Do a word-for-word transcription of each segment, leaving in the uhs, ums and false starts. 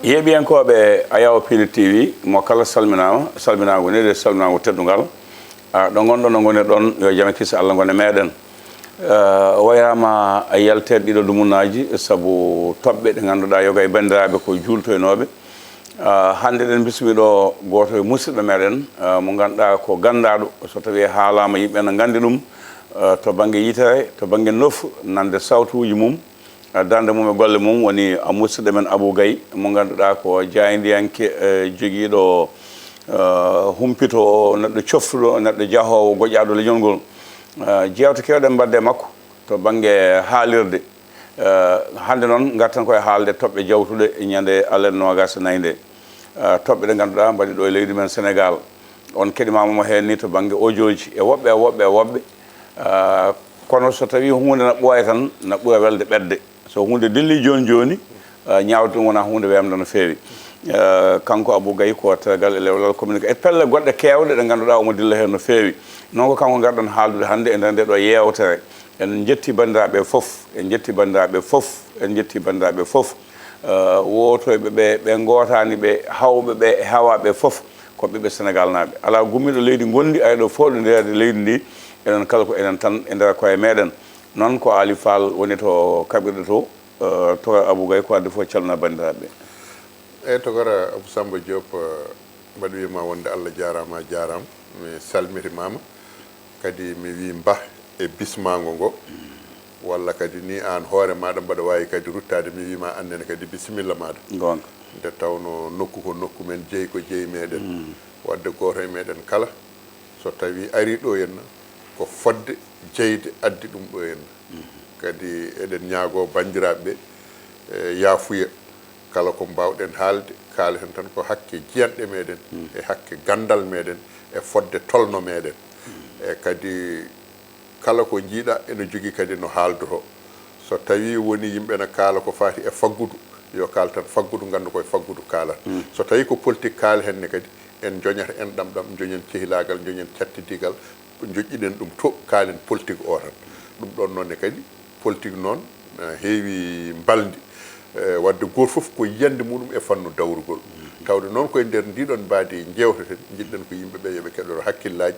Yeeɓiyankooɓe Ayaw Pili T V, mo kala salminaama, salminaango neɗɗo, salminaango teddungal. Ah, ɗo ngonɗon, ɗo ngonirɗon, yo jam e kisa Allah ngon e meɗen. Ah, wayraama a yalteede ɗiɗo dumunaaji sabu toɓɓe ɗe ngannduɗaa yoga e banndiraaɓe ko juultoynooɓe. Ah, hannde eɗen mbismi ɗo gooto e musidɓe meɗen, ah, mo ngannduɗaa ko ganndaaɗo, so tawii haalaama yimɓe ene nganndi ɗum, ah, to bannge yitere, to bannge nofru, nande sawtuuji mum, ah, darnde mum e golle mum woni, ah, musidɗo men Abou Gaye, mo ngannduɗaa ko jaayndiyanke, eh, jogiiɗo, ah, humpito, neɗɗo coftuɗo, neɗɗo jahoowo, goƴaaɗo leñol ngol. Ah, jeewte keewɗe mbaɗde e makko to bannge haalirde. Eh, hannde noon, ngarten ko e haalde toɓɓe jawtuɗe ñande alet noogaas e nayi nde. Eh, toɓɓe ɗe ngannduɗaa mbaɗi ɗo e leydi men Senegaal. On keɗimaama mo heen ni to bannge audio ji e woɓɓe, e woɓɓe, e woɓɓe. Eh, kono so tawii huunde na ɓooya tan, na ɓura welde ɓetde. So huunde dilli jooni jooni, eh, ñaawde ɗum wonaa huunde weemde no feewi. Eh, kanko Abou Gaye ko tergal e lewlal communiqué. E pelle goɗɗe keewɗe ɗe ngannduɗaa omo dilla heen no feewi. Noon ko kanko ngarɗen haaldude hannde e nder nde ɗo yeewtere. En njetti banndiraaɓe fof, en njetti banndiraaɓe fof, en njetti banndiraaɓe fof. Eh, wootoyɓe ɓe, ɓe ngootaani ɓe, hawɓe ɓe e hawaaɓe fof, ko ɓiɓɓe Senegaal naaɓe. Alaa gummiiɗo leydi ngonndi ari ɗo fooɗondireede leydi ndi, enen kala ko enen tan e nder koye meɗen. Noon ko Aali Faal woni to kaɓirɗe to, eh, to Abou Gaye ko addi fof calmina banndiraaɓe ɓe. Eeyi, tokara Abou Samba Diop, eh, mbaɗa wiyma wonde Allah jaaraama, a jaaraama. Mi salmitimaama. Kadi mi wii mbah e bismaango ngo. Walla kadi ni aan hoore maaɗa mbaɗa waawi kadi ruttaade, mi wii ma aan nene kadi bisimilla maaɗa. Goonga. Nde tawnoo nokku ko nokku men, jeyi ko jeyi meɗen. Waɗde gooto e meɗen kala, so tawii arii ɗo henna, ko fotde jeyde addi ɗum ɗo henna. Kadi eɗen ñaagoo banndiraaɓe ɓe, e, yaafuya. Kala ko mbaawɗen haalde, kaalaten tan ko hakke jiyanɗe meɗen, e hakke ganndal meɗen, e fotde tolno meɗen. E kadi kala ko njiiɗa ene jogii kadi no haaldotoo. So tawii woni yimɓe ene kaala ko faati e faggudu, yo kaal tan faggudu, nganndu ko e faggudu kaalata. So tawii ko politique kaalaten ne kadi, en njoñat enɗam ɗam, njoñen cehilaagal, njoñen cattidigal, njoƴƴiɗen ɗum to, kaalen politique o tan. Ɗum ɗoon noon ne kadi, politique noon, eh, heewi mbalndi. Eh, waɗde gooto fof ko yiyannde muɗum e fannu dawrugol. Tawde noon ko e nder ndiɗon mbaadi njeewteten, njiɗɗen ko yimɓe ɓe yo ɓe keɗoro hakkillaaji,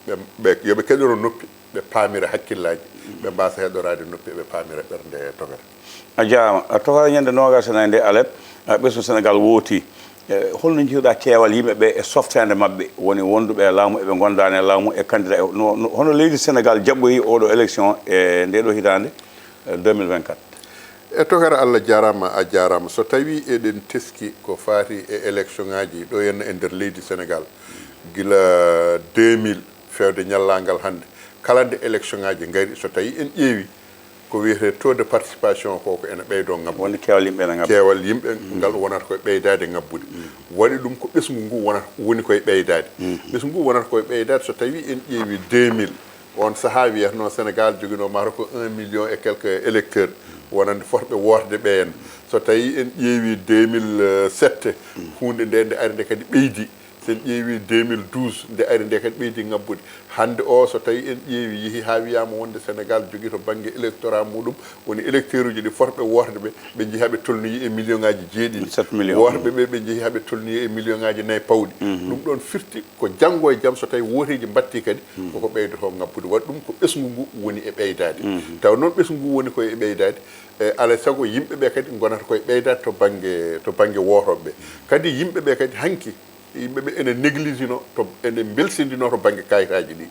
ɓe, ɓe, yo ɓe keɗoro noppi, ɓe paamira hakkillaaji, ɓe mbaasa heɗoraade noppi, ɓe paamira ɓernde, tokara. A jaaraama. A tokara ñande noogaas e nayi nde alet, a, ɓesngu Senegaal wooti. E, holno njiiruɗaa keewal yimɓe ɓe e softeende maɓɓe, woni wonduɓe e laamu, eɓe ngondaani e laamu, e candidat e, no, no, hono leydi Senegaal jaɓɓoyi oɗo élection e nde ɗo hitaande, e, deux mille vingt-quatre? E, tokara, Allah jaaraama, a jaaraama. So tawii eɗen teski ko faati e élection ŋaaji ɗo henna e nder leydi Senegaal, gila deux mille feewde ñallaagal hannde, kala nde élection ŋaaji ngari, so tawii en ƴeewi ko wiyetee taux de participation ko, ko ene ɓeydoo ŋabbude. Woni keewal yimɓe ene ŋabba. Keewal yimɓe ngal wonata koye ɓeydaade ŋabbude. Waɗi ɗum ko ɓesngu ngu wonata, woni koye ɓeydaade. Ɓesngu ngu wonata koye ɓeydaade so tawii en ƴeewi deux mille, oon sahaa wiyatnoo Senegaal joginoo mata ko un million et quelques électeurs, wonande fotɓe wootde ɓe en. So tawii en ƴeewi deux mille sept, huunde nde, nde ari nde kadi ɓeydi. So en ƴeewi deux mille douze, nde ari nde kadi ɓeydi ŋabbude. Hannde o, so tawii en ƴeewi, yehi haa wiyaama wonde Senegaal jogii to bannge électorat muɗum, woni électeur uji ɗi fotɓe wootde ɓe, ɓe njehi haa ɓe tolnoyi e million ŋaaji jeeɗiɗi. Sept millions. Wootɓe ɓe, ɓe njehi haa ɓe tolnoyi e million ŋaaji nayi pawɗi. Ɗum ɗoon firti ko janngo e jam, so tawii wooteeji mbaɗtii kadi, koko ɓeydotoo ŋabbude. Waɗi ɗum ko ɓesngu ngu woni e ɓeydaade. Tawa noon ɓesngu ngu woni koye ɓeydaade, e alaa e sago yimɓe ɓe kadi ngonata koye ɓeydaade to bannge, to bannge wootooɓe ɓe. Kadi yimɓe ɓe kadi hanki, yimɓe ɓe ene négligino to, ene mbelsindino to bannge kayitaaji ɗi.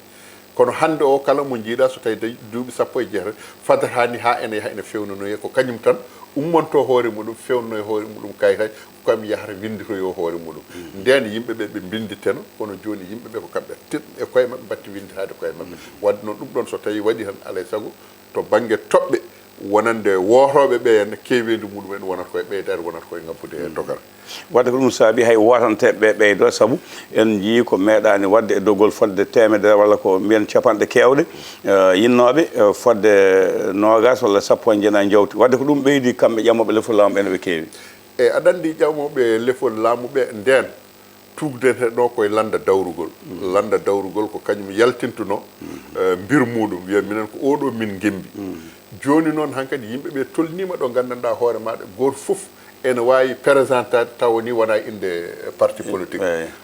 Kono hannde o, kala mo njiiɗa, so tawi dañi duuɓi sappo e jeetati, fadata ni haa ene yaha ene fewnanoya, ko kañum tan ummanto hoore muɗum, fewnoya hoore muɗum kayitaaji, ko kam yahata winnditoyo hoore muɗum. Ndeen yimɓe ɓe, ɓe mbinnditteno, kono jooni yimɓe ɓe ko kamɓe tirɗi e koye maɓɓe, mbatti winnditaade koye maɓɓe. Waɗde noon, ɗum ɗoon so tawi waɗi tan, alaa e sago to bannge toɓɓe wonande wootooɓe ɓe en, keeweendi muɗum en wonata koye ɓeydaade, wonata koye ŋabbude e dogal. Waɗde ko ɗum saabi hay wootanteeɓe ɓe ɓeydoo, sabu en njiyii ko meeɗaani waɗde e doggol fotde teemedere walla ko mbiyen capanɗe keewɗe, eh, yinnooɓe, eh, fotde noogaas walla sappo e jeenayi njawti. Waɗde ko ɗum ɓeydi kamɓe ƴamooɓe lefol laamu ɓe no ɓe keewi. E aɗa anndi ƴamooɓe lefol laamu ɓe ndeen, tuugdeteno koye lannda dawrugol. Lannda dawrugol ko kañum yaltintuno, eh, mbir muɗum, wiya minen ko oɗo min ngembi. Jooni noon hankadi yimɓe ɓe tolniima ɗo nganndanɗaa hoore maaɗa, gooto fof ene waawi présentaade tawa ni wonaa innde parti politique.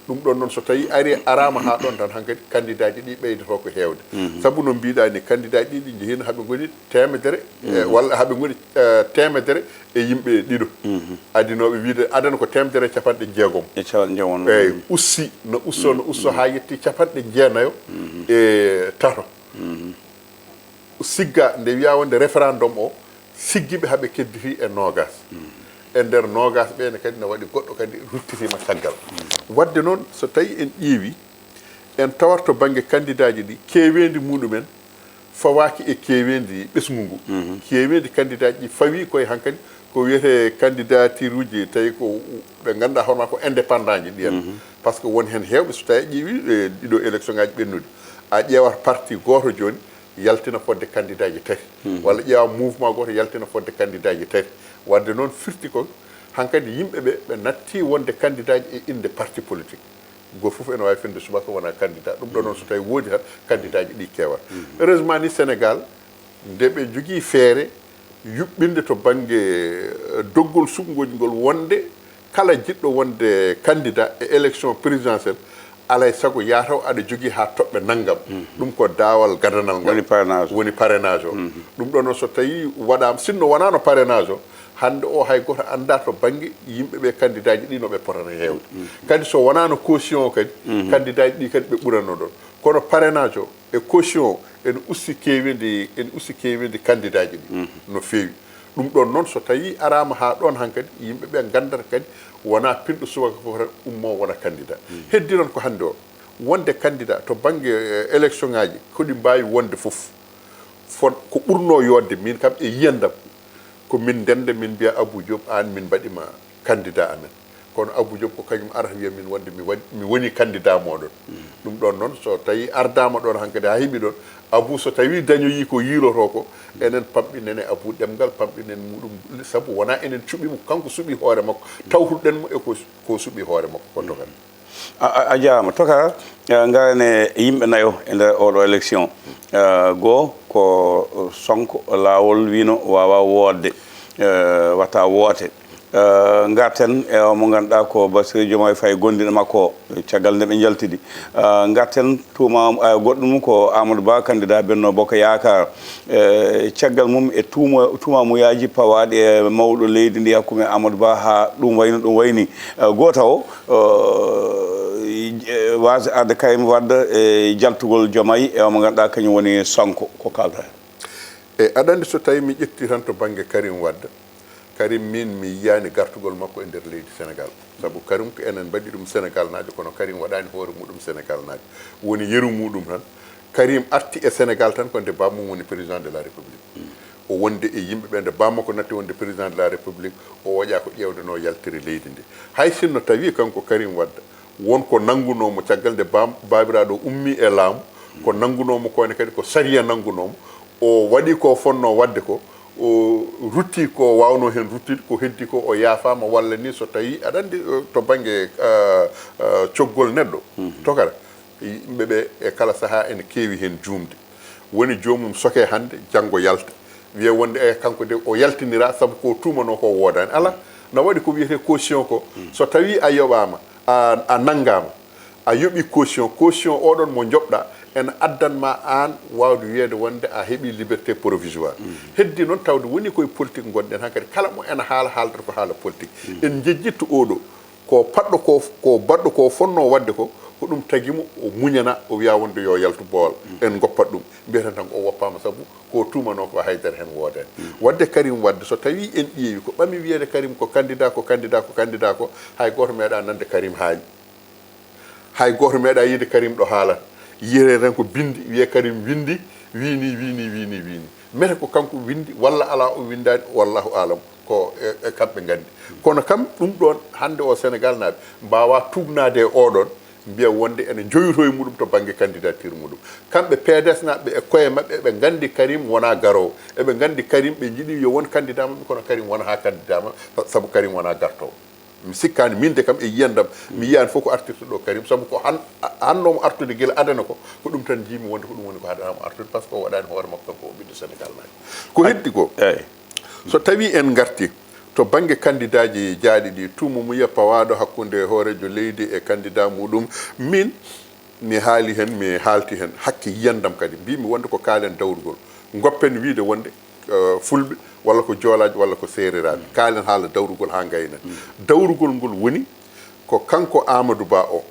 Ɗum ɗoon noon, so tawii ari araama haa ɗoon tan, hankadi candidat ji ɗi ɓeydoto ko heewde. Sabu no mbiɗaa ni, candidat ji ɗi njehiino haɓe ngoni teemedere, e, walla haɓe ngoni, e, teemedere e yimɓe ɗiɗo. Adinooɓe wiide adana ko teemedere e capanɗe jeegom. E capanɗe jeegom. Eeyi, usti, no usto, no usto haa yetti capanɗe jeenayo e tato. Sigga nde wiyaa wonde référendum o, siggi ɓe haɓe kedditi e noogas. E nder noogas ɓe ne kadi ne waɗi goɗɗo kadi ruttitiima caggal. Waɗde noon, so tawii en ƴeewi, en tawat to bannge candidat ji ɗi, keeweendi muɗumen fawaaki e keeweendi ɓesngu ngu. Keeweendi candidat ji ɗi fawii koye hankadi ko wiyetee candidature uji, tawi ko ɓe ngannduɗaa hono ko indépendant ji ɗi en. Par ce que won heen heewɓe, so tawii a ƴeewi, e ɗiɗo élection ngaji ɓennuɗi, a ƴeewat parti gooto jooni yaltina fodde candidat ji tati, walla ƴeewa mouvement gooto yaltina fodde candidat ji tati. Waɗde noon firti ko hankadi yimɓe ɓe, ɓe natti wonde candidat ji e innde parti politique. Gooto fof ene waawi finde subaka wona candidat. Ɗum ɗo noon, so tawii woodi tan, candidat ji ɗi keewat. Heureusement ni, Sénégal, nde ɓe njogii feere yuɓɓinde to bannge, eh, doggol suɓngol ngol, wonde kala jiɗɗo wonde candidat e élection présidentielle, alay sago yaa taw aɗa jogii haa toɓɓe nanngam. Ɗum ko daawal gadanal ngal. Woni parrainage o. Woni parrainage o. Ɗum ɗo noon, so tawii waɗaama, sinno wonaano parrainage o, hannde o hay gooto anndaa to bannge yimɓe ɓe, candidat ji ɗi no ɓe potata heewde. Kadi so wonaano caution o kadi, candidat ji ɗi kadi ɓe ɓuratno ɗoon. Kono parrainage o e caution o ene usti keeweendi, ene usti keeweendi candidat ji ɗi no feewi. Ɗum ɗoon noon, so tawii araama haa ɗoon hankadi, yimɓe ɓe nganndata kadi wonaa pinɗo subaka fof tan ummoo wona candidat. Heddi noon ko hannde o, wonde candidat to bannge, eh, élection ngaji, ko ɗi mbaawi wonde fof. Fon ko ɓurnoo yooɗde, miin kam e yiyandam, ko min ndennda, min mbiya Abou Diop, aan min mbaɗi ma candidat amen. Kono Abou Diop ko kañum arata wiya min wonde mi waɗi, mi woni candidat mooɗon. Ɗum ɗoon noon, so tawii ardaama ɗoon hankadi haa heɓi ɗoon, Abou so tawii dañoyii ko yiilotoo ko, enen pamɗinen e Abou ɗemngal, pamɗinen muɗum, sabu wonaa enen cuɓi mo, kanko suɓi hoore makko, tawtuɗen mo e ko, ko suɓi hoore makko, ko dogan. A, a, a jaaraama. Tokara, eh, ngaren e yimɓe nayo e nder oɗo élection. Eh, goo ko Sonko laawol wiino waawaa wootde, eh, wata woote. Eh, ngarten e o mo ngannduɗaa ko Bassirou Diomaye Faye, gondiiɗo makko o, caggal nde ɓe njaltidi. Eh, ngarten tuuma, eh, goɗɗum ko Amadou Ba, candidat Benno Bokk Yaakaar. Eh, caggal mum e tuuma, tuumamuyaaji pawaaɗi e mawɗo leydi ndi hakkunde Amadou Ba, haa ɗum wayno ɗum wayni. Eh, gooto o, eh, waasde arde Karim Wade e jaltugol Diomaye e o mo ngannduɗaa kañum woni Sonko. Ko kaalɗaa heen? E, aɗa anndi, so tawii mi ƴettii tan to bannge Karim Wade, Karim, miin mi yiyaani gartugol makko e nder leydi Sénégal. Sabu Karim ko enen mbaɗi ɗum Sénégal naajo, kono Karim waɗaani hoore muɗum Sénégal naajo. Woni yeru muɗum tan. Karim arti e Sénégal tan ko nde bammum woni président de la République. O wonde e yimɓe ɓe, nde bammakko natti wonde président de la République, o waɗa ko ƴeewde no yaltiri leydi ndi. Hay sinno tawii kanko Karim Wade won ko nanngunoo mo caggal nde baam-, baabiraaɗo o ummii e laamu, ko nanngunoo mo ko ne kadi ko sariya nanngunoo mo, o waɗi ko fonnoo waɗde ko, o rutti ko waawnoo heen ruttude, ko heddi ko o yaafaama, walla ni so tawii, aɗa anndi, eh, to bannge, eh, eh, coggol neɗɗo, tokara, yimɓe ɓe e kala sahaa ene keewi heen juumde. Woni joomum sokee hannde, janngo yalta, wiyee wonde, eh, kanko de o yaltiniraa sabu ko tuumanoo ko woodaani. Alaa, na waɗi ko wiyetee caution ko, so tawii a yoɓaama, a, a nanngaama, a yoɓii caution, caution oɗon mo njoɓɗaa ene addan ma aan waawde wiyeede wonde a heɓii liberté provisoire. Heddi noon tawde woni koye politique ngonɗen hankadi, kala mo ene haala, haaldata ko haala politique. En njejjittu oɗo, ko paɗɗo ko, ko baɗɗo ko fonnoo waɗde ko, ko ɗum tagi mo o muñana, o wiya wonde yo yaltu boowal. En ngoppat ɗum, mbiyeten tan ko o woppaama sabu ko tuumanoo ko haydara heen woodaani. Waɗde Karim Wade, so tawii en ƴeewi ko ɓami wiyeede Karim ko candidat, ko candidat, ko candidat ko, hay gooto meeɗaa nande Karim haali. Hay gooto meeɗaa yiide Karim ɗo haalata. Yiyetee tan ko binndi, wiyee Karim winndi, wii nii, wii nii, wii nii, wii nii. Mete ko kanko winndi, walla alaa o winndaani, wallahu aalam, ko e, e kamɓe nganndi. Kono kam ɗum ɗoon, hannde o Sénégal naaɓe mbaawaa tuugnaade e oɗon, mbiya wonde ene njoytoo e muɗum to bannge candidature muɗum. Kamɓe P D S naaɓe e koye maɓɓe, ɓe nganndi Karim wonaa garoowo. Eɓe nganndi Karim, ɓe njiɗi yo won candidat maɓɓe, kono Karim wonaa candidat maɓɓe, sabu Karim wonaa gartoowo. Mi sikkaani, miin de kam e yiyandam, mi yiyaani fof ko artirta ɗo Karim, sabu ko han-, a-, hannoo mo artude gila adana ko, ko ɗum tan njiimi wonde ko ɗum woni ko haɗanaa mo artude, par ce que o waɗaani hoore makko kanko o ɓiɗɗo Sénégal naajo. Ko heddi ko, eeyi, so tawii en ngartii, To bannge kandidaaji jaaɗi ɗi, tuumu muya pawaaɗo hakkunde hooreejo leydi e kandidaa muɗum, min mi haali heen, mi haalti heen, hakke yiyandam kadi. Mbiimi wonde ko kaalen dawrugol. Ngoppen wiyde wonde eh, Fulɓe, walla ko Joolaaɓe, walla ko Seereraaɓe. Kaalen haala dawrugol haa ngaynen. Dawrugol ngol woni ko kanko Amadou Ba o,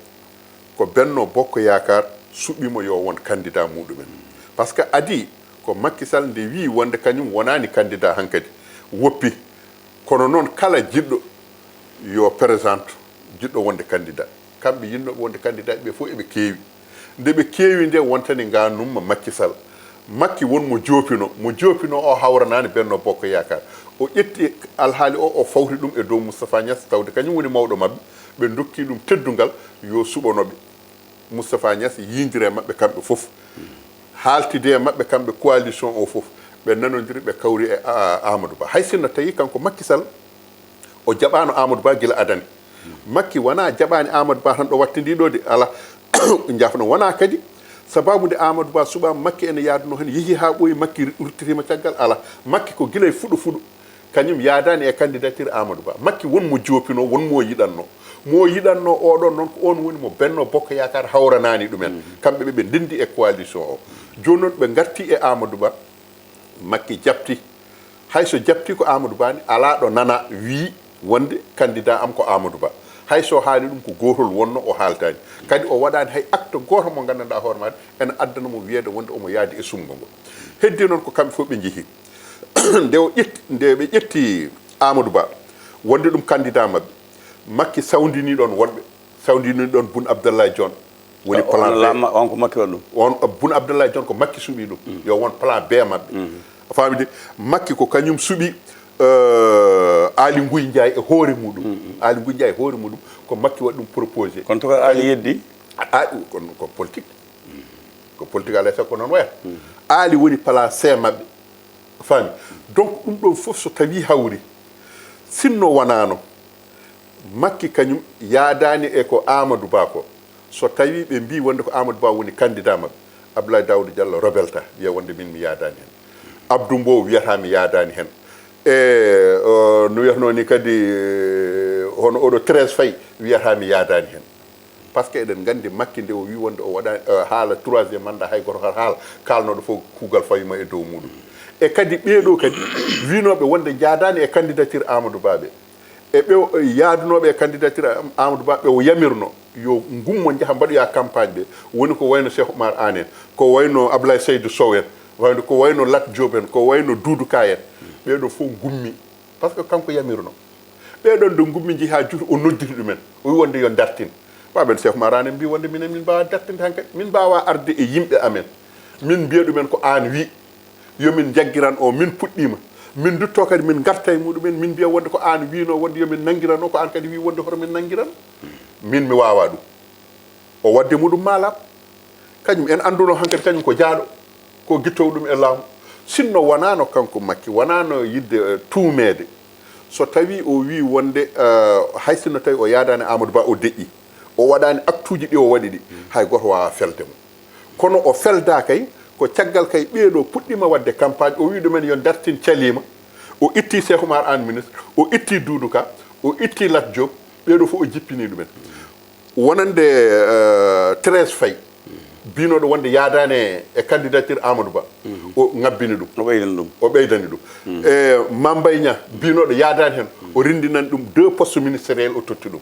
ko Benno Bokk Yaakaar suɓii mo yo won kandidaa muɗumen. Parce que adii ko Macky Sall nde wii wonde kañum wonaani kandidaa hankadi, woppi. Kono noon kala jiɗɗo yo présente, jiɗɗo wonde kandidaa. Kamɓe yinnooɓe wonde kandidaa ɓe fof eɓe keewi. Nde ɓe keewi nde wontani nganumma Macky Sall. Macky won mo joopino, mo joopino o hawranaani Benno Bokk Yaakaar. O ƴetti alhaali o, o fawri ɗum e dow Moustapha Niass, tawde kañum woni mawɗo maɓɓe. Ɓe ndokki ɗum teddungal yo suɓano ɓe. Moustapha Niass yiyndiri e maɓɓe kamɓe fof. Haaltidi e maɓɓe kamɓe coalition o fof. Ɓe nanondiri, ɓe kawri e a-, Amadou Ba. Hay sinno tawi kanko Macky Sall o jaɓaano Amadou Ba gila adane. Macky wonaa jaɓaani Amadou Ba tan ɗo wattindii ɗo de, alaa. Njaafno wonaa kadi. Sababu nde Amadou Ba suɓaama, Macky ene yaadunoo heen, yehi haa ɓooyi, Macky ruttitiima caggal, alaa. Macky ko gila e fuɗo fuɗo. Kañum yaadaani e candidature Amadou Ba. Macky won mo joopinoo, won mo yiɗannoo. Mo yiɗannoo oɗon noon ko oon woni mo Benno Bokk Yaakaar hawranaani ɗumen. Kamɓe ɓe, ɓe ndenndi e coalition o. Jooni noon ɓe ngarti e Amadou Ba, Macky jaɓti. Hay so jaɓti ko Amadou Ba ni, alaa ɗo nana wii wonde candidat am ko Amadou Ba. Hay so haali ɗum ko gootol wonno o haaltaani. Kadi o waɗaani hay acte gooto mo nganndanɗaa hoore maɗa ene addana mo wiyeede wonde omo yaadi e suɓngo ngo. Heddi noon ko kamɓe fof ɓe njehi. Nde o ƴetti, nde ɓe ƴetti Amadou Ba wonde ɗum candidat maɓɓe, Macky sawndini ɗon woɗɓe, sawndini ɗon Boun Abdallah Dionne. Woni plan B. Lamma on ko Macky waɗi ɗum. On, Boun Abdallah Dionne ko Macky suɓi ɗum. Yo won plan B maɓɓe. A faami de? Macky ko kañum suɓi, euh, Aly Ngouille Ndiaye e hoore muɗum. Aly Ngouille Ndiaye e hoore muɗum ko Macky waɗi ɗum proposé. Kono to Ali yeddi? A, a, kono ko politique. Ko politique alaa e sago ko noon waya. Aly woni plan C maɓɓe. A faami? Donc ɗum ɗon fof so tawi hawri, sinno wonano Macky kañum yaadaani e ko Amadou Ba ko. So tawi ɓe mbii wonde ko Amadou Ba woni candidat maɓɓe, Abdoulaye Daouda Diallo rebelta, wiya wonde min mi yaadaani heen. Abdou Mbow wiyata mi yaadaani heen. E, o, no wiyatenoo ni kadi, e, hono oɗo Thérèse Faye wiyata mi yaadaani heen. Par ce que eɗen nganndi Macky nde o wii wonde o waɗaani, e, haala troisième mandat, hay gooto haala, kaalnooɗo fof kuugal fawii ma e dow muɗum. E kadi ɓeeɗo kadi wiinooɓe wonde njaadaani e candidature Amadou Ba ɓe. E ɓe o, yaadunooɓe e candidature Am-, Amadou Ba, ɓe o yamirno yo ngummo njaha mbaɗoya campagne ɓe, woni ko wayno Cheikh Oumar Anne en, ko wayno Ablaye Seydou Sow en, wayno, ko wayno Lat Diop en, ko wayno Doudou Ka en. Ɓeeɗo fof ngummi, par ce que kanko yamirno. Ɓeeɗon nde ngummi njehi haa juuti, o nodditi ɗumen, o wi wonde yo dartin. Ɓaaɓe en Cheikh Oumar Anne en mbi wonde minen min mbaawa dartinde hankadi, min mbaawa arde e yimɓe amen, min mbiya ɗumen ko aan wi. Yo min njaggiran o, min puɗɗiima. Min ndutto kadi, min ngarta e muɗumen, min mbiya wonde ko aan wiino wonde yo min nanngiran o, ko aan kadi wi wonde hoto min nanngiran. Min mi waawaa ɗum. O waɗde muɗum maalaam. Kañum en annduno hankadi, kañum ko jaaɗo, ko gittoowo ɗum e laamu. Sinno wonaano kanko Makki, wonaano yiɗde, eh, tuumeede. So tawi o wi wonde, eh, hay sinno tawi o yaadaani Amadou Ba, o deƴƴi, o waɗaani aktuuji ɗi o waɗi ɗi, hay gooto waawaa felde mo. Kono o feldaa kay, ko caggal kay ɓeeɗo puɗɗiima waɗde campagne, o wi ɗumen yo dartin caliima. O itti Cheikh Oumar Anne ministre, o itti Doudou Ka, o itti Lat Diop, ɓeeɗo fof o jippini ɗumen. Wonande, eh, Thérèse Faye, biinooɗo wonde yaadaani e candidature Amadou Ba, o ŋabbini ɗum. O ɓeydani ɗum. O ɓeydani ɗum. E Mame Mbaye Niang, biinooɗo yaadaani heen, o rinndinani ɗum deux postes ministériels, o totti ɗum.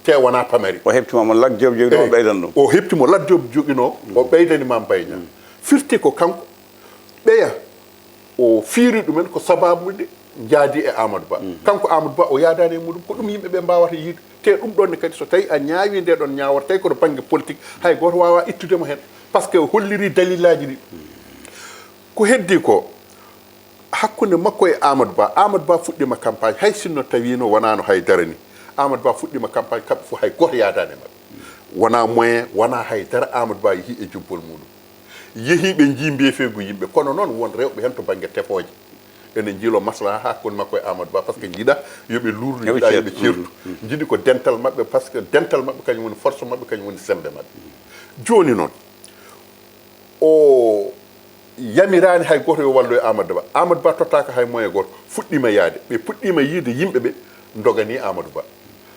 Te wonaa pamari. O heɓti mo, mo Lat Diop joginoo, o ɓeydani ɗum. O heɓti mo Lat Diop joginoo, o ɓeydani Mame Mbaye Niang. Firti ko kanko ɓeya, o fiiri ɗumen ko sababude njaadi e Amadou Ba. Kanko Amadou Ba o yaadaani e muɗum, ko ɗum yimɓe ɓe mbaawata yiide. Te ɗum ɗon ne kadi, so tawi a ñaawi nde ɗon ñaawore, tawi ko to bannge politique, hay gooto waawaa ittude mo heen. Par ce que o holliri dalillaaji ɗi. Ko heddi ko, hakkunde makko e Amadou Ba, Amadou Ba fuɗɗiima campagne, hay sinno tawiino wonaano hay dara ni. Amadou Ba fuɗɗiima campagne, kamɓe fof hay gooto yaadaani e maɓɓe. Wonaa moyen, wonaa hay dara, Amadou Ba yehi e jubbol muɗum. Yehi ɓe njii mbeefeegu yimɓe, kono noon won rewɓe heen to bannge tefooje. Ene njiilo maslaha hakkunde makko e Amadou Ba, par ce que njiɗa yo ɓe luurnu, njiɗa yo ɓe ceertu. Njiɗi ko dental maɓɓe, par ce que dental maɓɓe kañum woni force maɓɓe, kañum woni semmbe maɓɓe. Jooni noon, o Yamiraani hay gooto yo walloyo Amadou Ba. Amadou Ba tottaaka hay moyen gooto. Fuɗɗiima yahde. Ɓe puɗɗiima yiide yimɓe ɓe ndoganii Amadou Ba.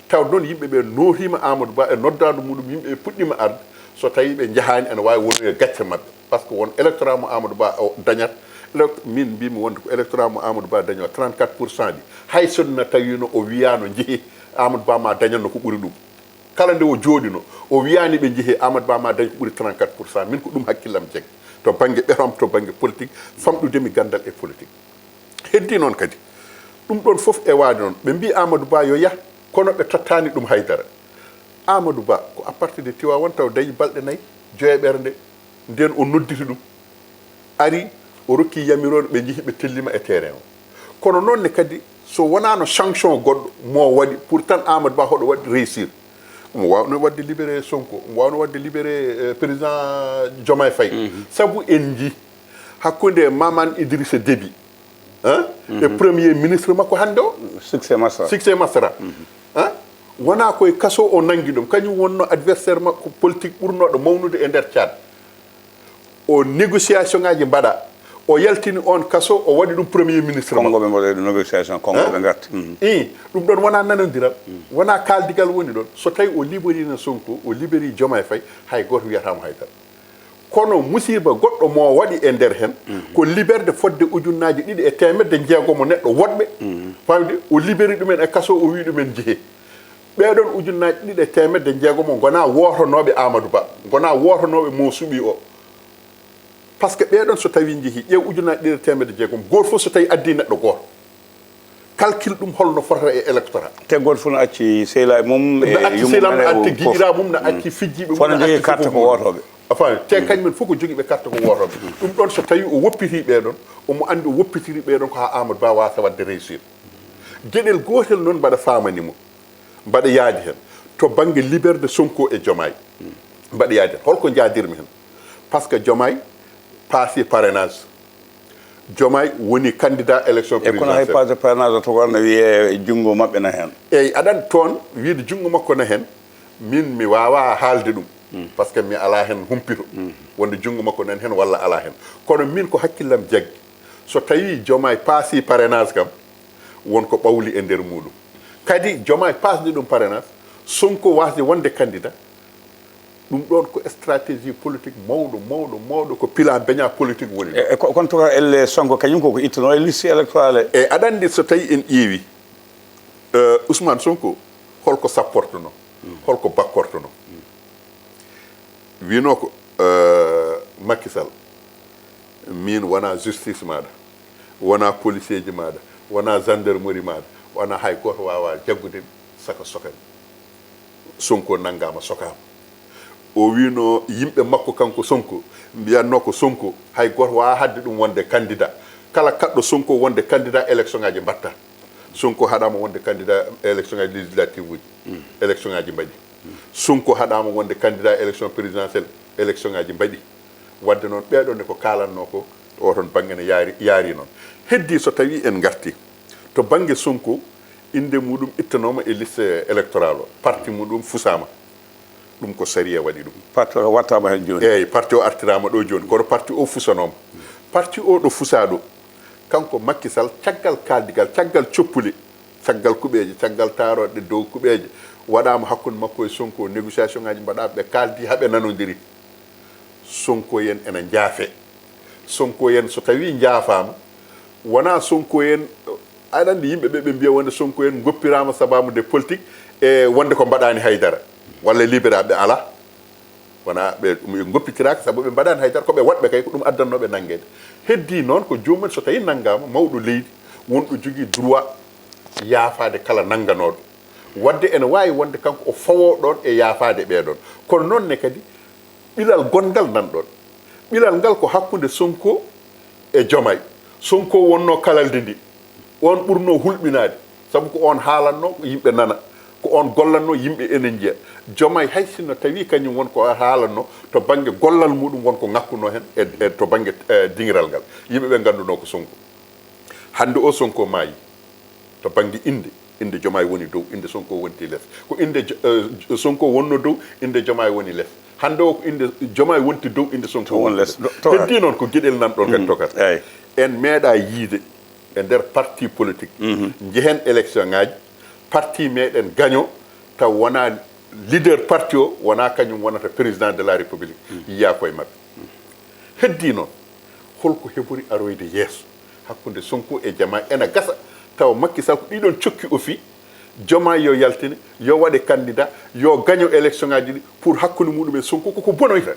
Taw noon yimɓe ɓe nootiima Amadou Ba e noddaandu muɗum, yimɓe ɓe puɗɗiima arde. So tawii ɓe njahaani, ene waawi wonoyo gacce maɓɓe. Par ce que won électorat mo Amadou Ba o dañata, elect-, min mbiymi wonde ko électorat mo Amadou Ba dañi o, trente-quatre pour cent ɗi. Hay so na tawiino o wiyaano njehee, Amadou Ba ma dañanno ko ɓuri ɗum. Kala nde o jooɗino, o wiyaani ɓe njehee, Amadou Ba ma dañ ko ɓuri trente-quatre pour cent. Min ko ɗum hakkillam jaggi. To bannge ɓeram, to bannge politique, famɗude mi ganndal e politique. Heddii noon kadi, ɗum ɗoon fof e waade noon, ɓe mbii Amadou Ba yo yah, kono ɓe tottaani ɗum haydara. Amadou Ba ko à partir de Tivaouane taw dañi balɗe nayi, joyeeɓere nde, ndeen o nodditi ɗum. Ari, o rokki yamirooɓe, ɓe njehi, ɓe tellima e terrain o. Kono noon ne kadi, so wonaano sanction goɗɗo mo waɗi pour tan Amadou Ba hoɗo waɗi réussir, omo waawno waɗde libéré Sonko, omo waawno waɗde libéré, eh, président Diomaye Faye. Sabu en njii hakkunde Maman Idrissa Déby, hein, e premier ministre makko hannde o, Succès Masra. Succès Masra. Hein? Wonaa koye kaso o nanngi ɗum. Kañum wonno adversaire makko politique ɓurnooɗo mawnude e nder Tchad. O négociation ngaji mbaɗa. O yaltini on kaso, o waɗi ɗum premier ministre makko. Kongo ɓe mbaɗa ɗum négociation, Kongo ɓe ngarti. I, ɗum ɗon wonaa nanondiral, wonaa kaaldigal woni ɗon. So tawi o libérino Sonko, o libéri Diomaye Faye, hay gooto wiyataamo hay dara. Kono musiba goɗɗo mo waɗi e nder hen, ko liberde fodde ujunnaaji ɗiɗi e teemedde jeegomo neɗɗo woɗɓe, famde, o libéri ɗumen e kaso, o wi ɗumen njehee. Ɓee ɗon ujunnaaji ɗiɗi e teemedde jeegomo ngonaa wootonooɓe Amadou Ba, ngonaa wootonooɓe mo suɓii o. Par ce que ɓee ɗon so tawi njehii, ƴeew ujunnaaji ɗiɗi e teemedde jeegom, gooto fof so tawi addii neɗɗo gooto. Calcul ɗum holno fotata e électorat. Te gooto fof no acci sehilaaɓe mum e yummum, acci sehilaaɓe mum, acci giƴiraaɓe mum, no acci fijjiiɓe mum, fof no jogii carte ko wootooɓe. A faami? Te kañumen fof ko jogiiɓe carte ko wootooɓe. Ɗum ɗon so tawi o woppitii ɓee ɗon, omo anndi o woppitirii ɓee ɗon ko haa Amadou Ba waasa waɗde réussir. Geɗel gootel noon mbaɗa faamani mo, mbaɗa yaadi heen. To bannge liberde Sonko e Diomaye, mbaɗa yaadi heen. Holko njaadirmi heen? Par ce que Diomaye paasi parrainage. Diomaye woni candidat élection présidentielle. E kono hay passe parrainage o, to wonno wiyee junngo maɓɓe na heen. Eyi, aɗa anndi toon, wiyde junngo makko na heen, min mi waawaa haalde ɗum. Par ce que mi alaa heen humpito. Wonde junngo makko nan heen walla alaa heen. Kono min ko hakkillam jaggi. So tawii Diomaye paasi parrainage kam, won ko ɓawli e nder muuɗum. Kadi Diomaye paasde ɗum parrainage, Sonko waasde wonde candidat, ɗum ɗoon ko stratégie politique mawɗo, mawɗo, mawɗo, ko plan beña politique woni ɗo. E, e ko, kono to elle Sonko kañum koko ittuno e liste électorale. E aɗa anndi so tawi en ƴeewi, eh, Ousmane Sonko, holko sapportono, holko bakkortono? Wino ko, eh, Macky Sall, min wona justice maɗa, wona policier ji maɗa, wona gendarmerie maɗa, wona hay goto wawa jaggude saka sokami. Sonko nanngama, sokama. O wino yimɓe makko, kanko Sonko, mbiyanno ko Sonko, hay goto wawa hadde ɗum wonde candidat. Kala kaɗɗo Sonko wonde candidat, élection ngaji mbatta. Sonko haɗama wonde candidat élection ngaji législative uji, élection ngaji mbaɗi. Sonko haɗama wonde candidat élection présidentielle, élection ngaji mbaɗi. Wadde noon, ɓeeɗo ne ko kaalanno ko, oton bannge ne yaari, yaari noon. Heddi so tawi en ngarti to bannge Sonko, innde muɗum ittanoma e liste électorale o, parti muɗum fusama. Ɗum ko sariya waɗi ɗum. Parti o wattama hen jooni. Eyyi, parti o artirama ɗo jooni, kono parti o fusanoma. Parti o ɗo fusa ɗo, kanko Macky Sall, caggal kaldigal, caggal coppuli, caggal kuɓeje, caggal taroɗe dow kuɓeje waɗama hakkunde makko e Sonko, négociation ngaji mbaɗama, ɓe kaldi ha ɓe nanodiri. Sonko en ena jaafe. Sonko en so tawi jaafama, wona Sonko en, aɗa andi yimɓe ɓe, ɓe mbiya wonde Sonko en goppirama sababu de politique e wonde ko mbaɗani haydara, walla libéraɓe ala. Wona ɓe, ɓe goppitiraka sabu ɓe mbaɗani haydara, ko ɓe waɗɓe kay, ko ɗum addannoɓe nangede. Heddi noon ko joomum en, so tawi nanngama, mawɗo leydi, wonɗo jogii droit yaafaade kala nannganooɗo. Waɗde ene waawi wonde kanko o fawoo ɗoon e yaafaade ɓee ɗoon. Kono noon ne kadi, ɓilal gonngal nan ɗoon. Ɓilal ngal ko hakkunde Sonko e Jomay. Sonko wonnoo kalalde ndi. Oon ɓurnoo hulɓinaade, sabu ko oon haalatnoo, ko yimɓe nana, ko oon gollatnoo, yimɓe ene njiya. Jomay, hay sinno tawii kañum won ko haalatnoo, to bannge gollal muɗum won ko ŋakkunoo heen e, e to bannge, e, diŋiral ngal. Yimɓe ɓe nganndunoo ko Sonko. Hannde o Sonko maayi to bannge innde, innde Jomay woni dow, innde Sonko wonti les. Ko innde Jo-, e, Sonko wonnoo dow, innde Jomay woni les. Hannde o ko innde Jomaay wonti dow innde Sonko. To won les. To, to. Heddii noon ko geɗel nan ɗon kadi, mhm, tokar. Eey. En meeɗaa yiide e nder parti politique. Mhm. Njehen élection ŋaaji, parti meɗen gaño, taw wonaa leader parti o, wonaa kañum wonata président de la république. Mhm. Yiyaa koye maɓɓe. Heddii noon, holko heɓori aroyde yeeso hakkunde Sonko e Jomaay? Ena gasa tawa Macky Sall ko ɗiɗon cokki o fii, Jomaay yo yaltine, yo waɗe candidat, yo gaño élection ŋaaji ɗi pour hakkunde muɗum e Sonko, koko bonoyta.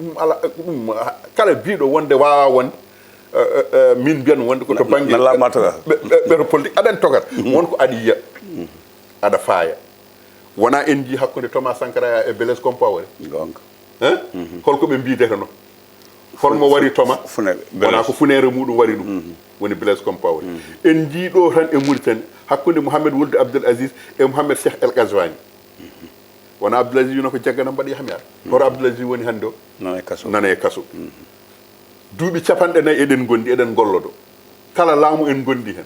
Ɗum ala, ɗum, kala biiɗo wonde waawaa wonde, eh, eh, eh, min mbiyan wonde ko to bannge na laaɓma toga. Ɓe, ɓe, ɓe to politique aɗan togat. Mhm. Won ko aɗa yiya, aɗa faaya. Wonaa en njii hakkunde Thomas Sankara e Blaise Compaoré? Goonga. Hein? Mhm. Holko ɓe mbiideteno? Holmo wari Thomas? Fune, wonaa Blaise. Ko funeere muɗum wari ɗum. Mhm. Woni Blaise Compaoré. Mhm. En njii ɗo tan e Mauritanie, hakkunde Mohamed Wuld Abdel Aziz e Mohamed Cheikh El Ghazouani. Mhm. Wonaa Abdel Aziz wino ko jagganam mbaɗa yahmi ara. Mhm. Hoto Abdel Aziz woni hannde o? Nana e kaso. Nana e kaso. Mhm. Duuɓi capanɗe nayi eɗen ngondi, eɗen ngollodo. Kala laamu en ngondi hen.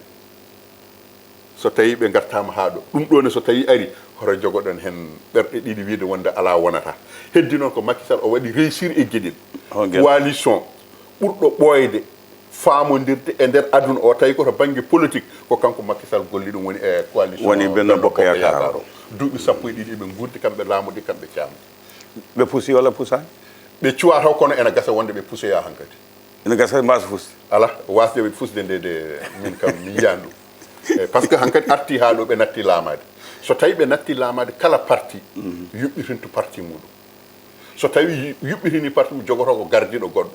So tawi ɓe ngartaama haa ɗo, ɗum ɗo ne so tawi ari, hoto jogoɗon hen ɓerɗe ɗiɗi wiide wonde alaa wonata. Heddi noon ko Macky Sall o waɗi réussir e geɗel. Hol geɗel? Coalition ɓurɗo ɓooyde, faamondirde e nder aduna o, tawi ko to bannge politique, ko kanko Macky Sall golli ɗum, woni e coalition Woni Benno Benno Bokk Bokk Yaakaar Yaakaar o. o. Duuɓi sappo e ɗiɗi ɓe nguurdi, kamɓe laamude, kamɓe caamde. Ɓe pusi walla pusaani? Ɓe cuwa taw, kono ena gasa wonde ɓe pusoya hankadi. Ene gasa kadi mbasa fusde. Ala, wasde ɓe fusde nde, de min kam mi yiyan ɗum. Eh, parce que hankadi arti haa ɗo ɓe natti laamaade. So tawi ɓe natti laamaade, kala parti yuɓɓitinto parti muɗum. So tawi yu-, yuɓɓitini parti mum, jogoto ko gardiiɗo goɗɗo.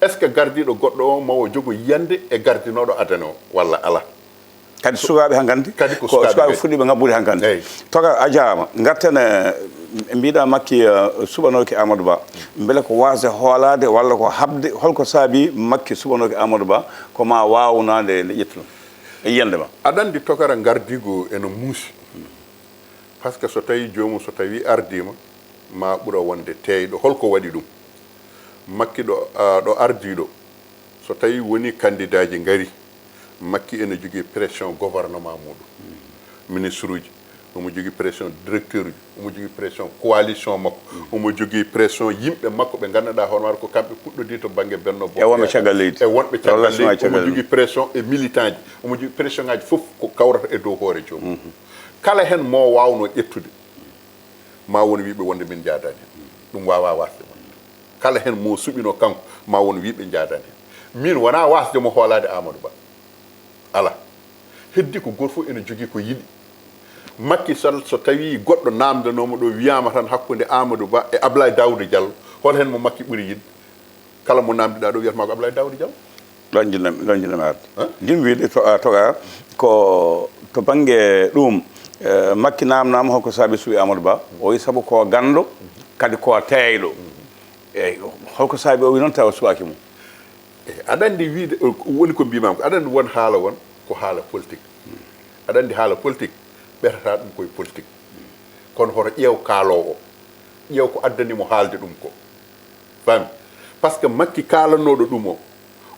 Est-ce que gardiiɗo goɗɗo o mawo jogo yiyande e gardinooɗo adane o, walla ala? Kadi sukaaɓe hankadi, Kadi ko ko sukaaɓe sukaaɓe ɓe. fuɗɗiiɓe ngabbude hankadi. Eyi. Toga a jaama, ngarten e, mbiɗa Makki, eh, suɓanooki Amadou Ba. Mbele ko waasde hoolaade walla ko haɓde, holko saabi Makki suɓanooki Amadou Ba, ko ma waaw nande nde ƴettu ɗum? E yiyande ma. Aɗa anndi tokara ngardiigu ena muusi. Parce que so tawi joomum so tawi ardiima, ma ɓura wonde teeyɗo. Holko waɗi ɗum? Makki ɗo, ah, ɗo ardiiɗo, so tawi woni kandidaaji ngari, Makki ene jogii pression gouvernement muɗum, ministre uji, omo jogii pression directeur uji, omo jogii pression coalition makko, omo jogii pression yimɓe makko ɓe ngannduɗaa hono wata ko kamɓe puɗɗodii to bannge Benno Bokk E wonɓe Yaakaar. caggal leydi. E wonɓe caggal Relation leydi. e caggal Omo jogii leydi. pression e militant ji, omo jogii pression ngaji fof ko kawrata e dow hoore joomum. Mhm. Kala hen mo waawno ƴettude, ma won wiiɓe wonde min njaadani hen. Ɗum waawaa waasde wonde. Kala hen mo suɓino kanko, ma won wiiɓe njaadani hen. Min wonaa waasde mo hoolaade Amadou Ba. Ala. Heddi ko gooto fof ene jogii ko yiɗi. Macky Sall, so tawi goɗɗo namdanooma ɗo, wiyaama tan hakkunde Amadou Ba e Ablaye Daouda Diallo, hol hen mo Makki ɓuri yiɗde? Kala mo namdiɗaa ɗo wiyata ma ko Ablaye Daouda Diallo. Ɗon jiɗɗen, ɗon jiɗɗen arde. Hein? Jim wiide to, a, toga ko to bannge ɗum, eh, Makki namnaama holko saabi suɓi Amadou Ba. O wi sabu ko ganndo, kadi ko teeyɗo. Eyi, holko saabi o wi noon tawa suɓaaki mo? Eyi, aɗa anndi wiide, eh, ko woni ko mbimam ko, aɗa anndi won haala won, ko haala politique. Aɗa anndi haala politique, ɓerata ɗum koye politique. Kono hoto ƴeew kaaloowo o, ƴeew ko addani mo haalde ɗum ko. Faami? Parce que Makki kaalanooɗo ɗum o,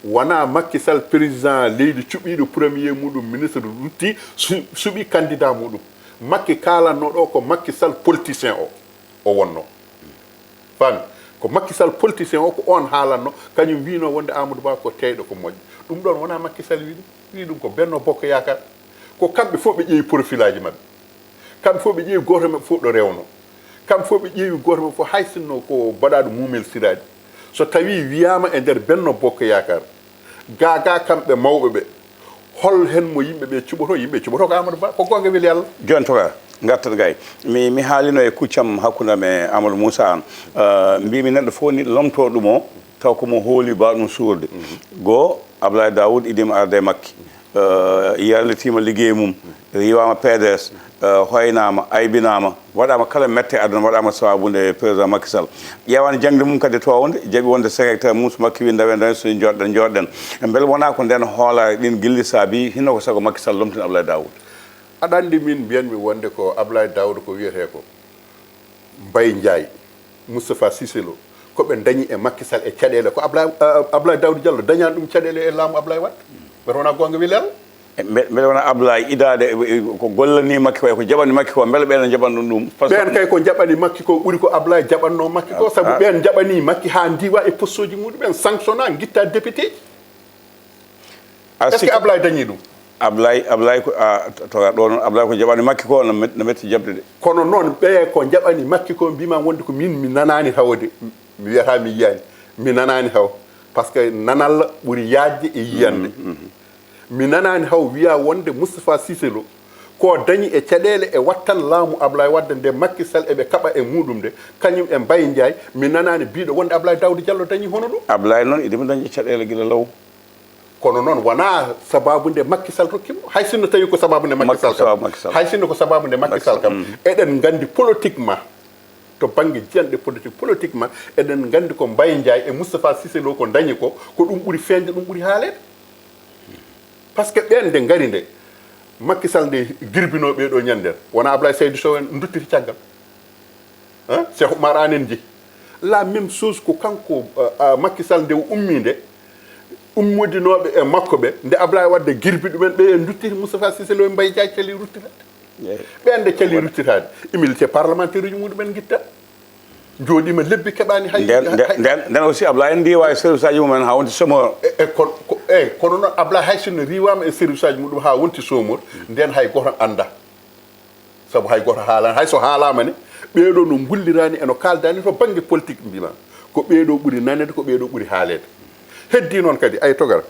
wonaa Makki Sall, président leydi cuɓiiɗo premier muɗum ministre, rutti su-, suɓi candidat muɗum. Makki kaalanooɗo o ko Makki Sall politicien o, o wonno. Faami? Ko Makki Sall politicien o, ko on haalanno, kañum wino wonde Amadou Ba ko teeyɗo, ko moƴƴo. Ɗum ɗon wonaa Makki Sall wi ɗum. Wi ɗum ko Benno Bokk Yaakaar. Ko kamɓe fof ɓe ƴeewi profil aji maɓɓe. Kamɓe fof ɓe ƴeewi gooto maɓɓe fof ɗo rewno. Kamɓe fof ɓe ƴeewi gooto maɓɓe fof, hay sinno ko baɗaaɗo muumel siraaji. So tawi wiyaama e nder Benno Bokk Yaakaar, gaagaa kamɓe mawɓe ɓe, hol hen mo yimɓe ɓe cuɓoto? Yimɓe cuɓoto ko Amadou Ba, ko goonga weli Allah. Jooni toga, ngarten gay. Mi, mi haalino e kuccam hakkunde am e Amadou Moussa Anne. Eh, mbimi neɗɗo fof ni lomto ɗum o, taw ko mo hooli ba ɗum suurde. Goo, Ablaye Daoud idima arde e Makki. Eh, yarlitiima liggey mum, riiwaama P D S, eh, hoynaama, aybinaama, waɗaama kala mette aduna, waɗaama sabaabu nde président Macky Sall. Ƴeewaani jaŋde mum kadi e toowde, jaɓi wonde secrétaire mum, so Makki wi ndawe ndawe, so njooɗɗen njooɗɗen. Mbele wonaa ko ndeen hoolaare ɗiin gilli saabi, hinno ko sago Macky Sall lomtina Ablaye Daoud? Aɗa anndi min mbiyanmi wonde ko Ablaye Daoud ko wiyetee ko Mbaye Ndiaye, Moustapha Cissé Lo, ko ɓe dañi e Macky Sall e caɗeele, ko Ablaye, eh, Ablaye Daouda Diallo dañaani ɗum caɗeele e laamu Ablaye Wade. Ɓe wona goonga weli Allah. Mbe- mbeɗa wona Ablaye idaade e- e- ko gollani makki ko e ko jaɓani makki ko, mbele ɓeen no jaɓan ɗum ɗum? Parce que ɓeen kay ko jaɓani makki ko ɓuri ko Ablaye jaɓannoo makki ko, sabu ɓeen jaɓanii makki haa ndiwa e postooji muɗum en, sanctiona, ngitta député ji. Est-ce que Ablaye dañii ɗum? Ablaye Ablaye ko a toga ɗo noon, Ablaye ko jaɓani makki ko no met- no metti jaɓde de. Kono noon ɓe ko jaɓani makki ko mbima wonde ko min mi nanaani hawo de. Mi wiyata mi yiyaani, mi nanaani hawo. Parce que nanal ɓuri yaajde e yiyande. Mi nanaani haw wiya wonde Moustapha Cissé Lo ko dañi e caɗeele e wattan laamu Ablaye Wade nde Macky Sall eɓe kaɓa e muɗum nde, kañum e Mbaye Ndiaye, mi nanaani biiɗo wonde Ablaye Daouda Diallo dañi hono ɗum. Ablaye noon iɗimo dañi caɗeele gila law. Kono noon wona sababu nde Macky Sall rokki mo, hay sinno tawi ko sababu nde Macky Sall kam, hay sinno ko sababu nde Macky Sall kam, eɗen nganndi politiquement, to bannge jiyanɗe politique politiquement, eɗen nganndi ko Mbaye Ndiaye e Moustapha Cissé Lo ko dañi ko, ko ɗum ɓuri feeñde, ɗum ɓuri haaleede. Parce que ɓeen nde ngari nde Macky Sall nde girbinoo ɓee ɗo ñande, wona Ablaye Seydou Sow en duttiti caggal. Hein? Cheikh Oumar Anne en jehi. La même chose ko kanko, euh, euh, Macky Sall nde o ummi nde, ummodinooɓe e makko ɓe, nde Ablaye Wade girbi ɗumen, ɓe en duttiti Moustapha Cissé Lo e Mbaye Ndiaye cali ruttitaade. Ɓeen nde cali ruttitaade, immunité parlementaire uji muɗumen ngitta. Jooɗiima lebbi keɓaani hay nden nden- nden- nden aussi Ablaye en ndiwa e service aji mumen haa wonti chômeur. E- e kon- ko- eyi, kono noon Ablaye hay sinno riiwaama e service aji muɗum haa wonti chômeur, nden hay gooto annda. Sabu hay gooto haalaani, hay so haalaama ne, ɓeeɗo no ngulliraani e no kaaldaani to bannge politique mbima ko ɓeeɗo ɓuri naneede, ko ɓeeɗo ɓuri haaleede. Heddii noon kadi, ay togar,